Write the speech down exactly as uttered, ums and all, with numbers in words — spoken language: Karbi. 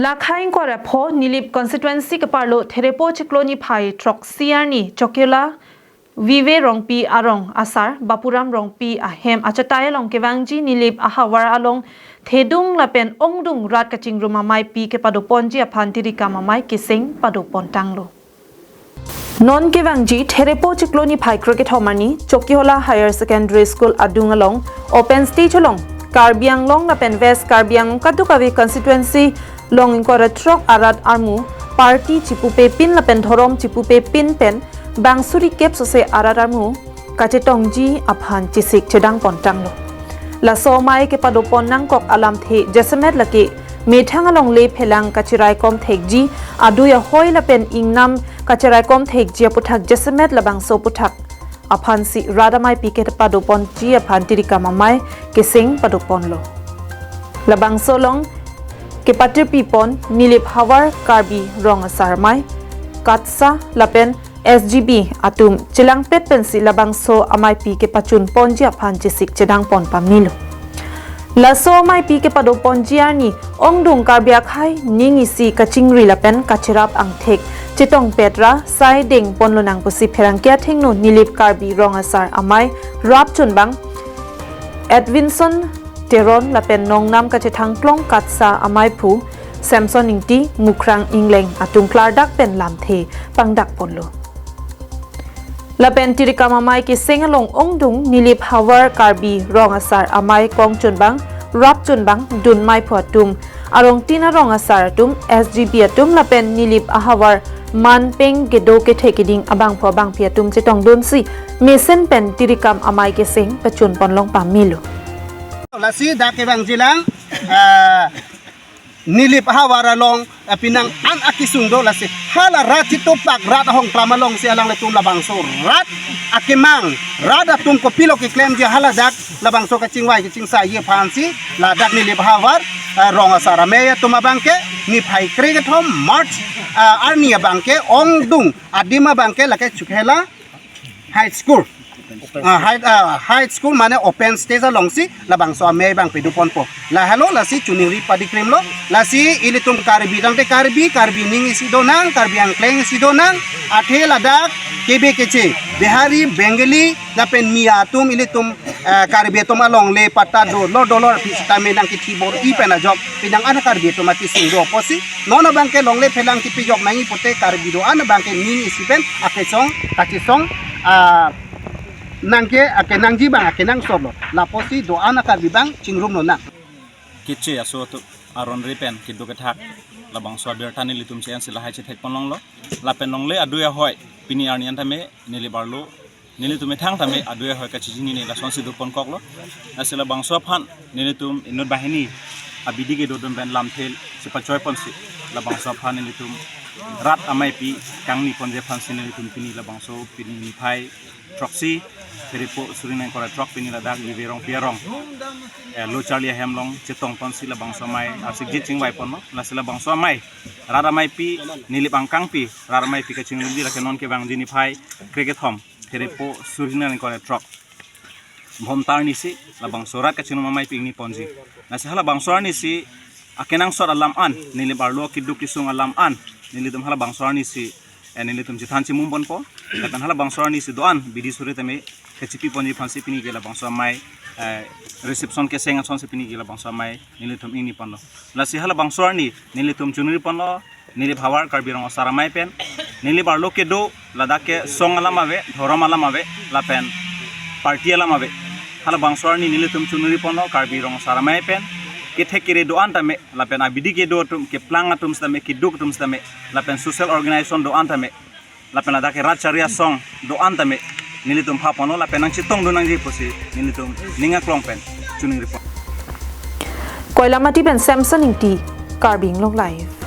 Lakhai ingkoi ra pho Nilip constituency keparlo Therepo chiklo niphai throksi arni Chokiola Vive Rongpi arong asar Bapuram Rongpi ahem achatai along kevangji Nilip ahavar along thedung lapen ongdung rat kachingrum ameipi kepadoponji aphan tirikam amei keseng padopontanglo. Non kevangji Therepo chiklo niphai krekethom arni Chokihola Higher Secondary School adung along open stage along Karbi Anglong lapen West Karbi Anglong kadokave constituency along ingkoi ra throk arat armu party chipupepin lapen dhorom chipupepin pen bang suri kep sose arat armu kachetongji aphan chesik chedangpontanglo. Laso amei kepadopon nangkok alamthe jasemet lake methang alongle phelang kachiraikom thekji, adui ahoi lapen ingnam kachiraikom thekji aputhak jasemet labangso aputhak aphansi rat ameipi kepadoponji aphan tirikam amei keseng padoponlo. Labangso along kepatirpipon Nilip havar Karbi rong asar amei, KATSA lapen S G B atum chelangpet pensi labangso ameipi kepachunponji aphan chesik chedangpon pamelo. Laso ameipi kepadoponji arni ongdung Karbi akhei ning isi kachingri lapen kacherap angthek chetongpet ra sai dengponlonang pusi pherangke athengno Nilip Karbi rong asar amei rapchunbang Edwinson Teron lapen nongnam kachethangklong KATSA ameiphu Samson Ingti, Mukrang Ingleng atum klardak pen lamthe pangdakponlo. Lapen tirikam amei keseng along ongdung Nilip havar Karbi rong asar amei kongchunbang, rapchunbang, dunmeiphu atum, arongtin arong asar atum, S G B atum lapen Nilip ahavar manpeng kedo kethe keding abangphu abangphi atum chetongdunsi mesen pen tirikam amei keseng pachunponlong pamelo. Lasi dak kevangjilang, ah, Nilip havar along, eh, penang an akesung do lasi. Hala rat chitopak rat ahongklam alongsi alanglitum labangso rat akemang, rat atum kopilo keklemji hala dak labangso kachingvai kachingsaiji aphansi ladak Nilip havar, eh, rong asar amei atum abangke niphai krekethom March, eh, arni abangke ongdung adim abangke lake Chokihola High School. Ah, high, ah, high school mane open stage alongsi labangso amei abang pedoponpo. Lahelo lasi choningri padikrimlo, lasi ilitum Karbi tangte Karbi, Karbi ning isi donang, Karbi angkleng isi donang, athe ladak kebe keche, Bihari, Bengali, lapen Miya atum ilitum, eh, Karbi atum alongle patta dolo dolo pi sitame nangkethibor-i pen ajok penang an Karbi atum akesung do apotsi non abangke longle phelang kepejok nangji pute Karbi do-an abangke ning isi pen akesong kachesong, ah, nangke akenangji abang akenangsotlo. Lapotsi do-an Karbi abang chingrumlonang. Keche aso atum aron ri pen keduk kethak labangso abirta nelitum che-ensi lahai chethekponlonglo. Lapen longle adui ahoi pini arni an tame Nilip arlo nelitum methang tame adui ahoi kachijinine lasonsi doponkoklo. Lasi labangso aphan nelitum inut banghini abidi kedo atum pen lamthe chepachoiponsi labangso aphan nelitum rat ameipi kangniponji aphansi nelitum pini labangso pini niphai throksi Therepo suri ingkoi ra throk pini ladak Vive Rongpi arong, eh, lo charli ahem along chetongponsi labangso amei arsikjit chingvaiponlo. Lasi labangso amei rat ameipi Nilip angkangpi rat ameipi kachingrumji lake non kevangji niphai krekethom Therepo suri ingkoi ra throk Bhomta arnisi labangso rat kachingrum ameipi ingniponji. Lasi halabangso arnisi akenangsot alam an, Nilip arlo keduk kesung alam an nelitum halabangso arnisi, eh, nelitum chethan chemumponpo. Lapen halabangso arnisi do-an bidi suri tame kachipiponji aphansi pini ke labangso amei, eh, reception keseng asonsi pini ke labangso amei nelitum ingniponlo. Lasi halabangso arni nelitum choningriponlo Nilip havar Karbi rong asar amei pen, Nilip arlo kedo ladak ke song alam ave, dhorom alam ave, lapen party alam ave. Halabangso arni nelitum choningriponlo Karbi rong asar amei pen kethe kere do-an tame, lapen abidi kedo atum, keplang atum sitame, keduk atum sitame, lapen social organization do-an tame, lapen ladak ke rat chari asong do-an tame nelitum phaponlo lapen nangchetongdun nangji pusi nelitum ning aklong pen choningripon. Koilamati pen Samson Ingti, Karbi Anglong Live.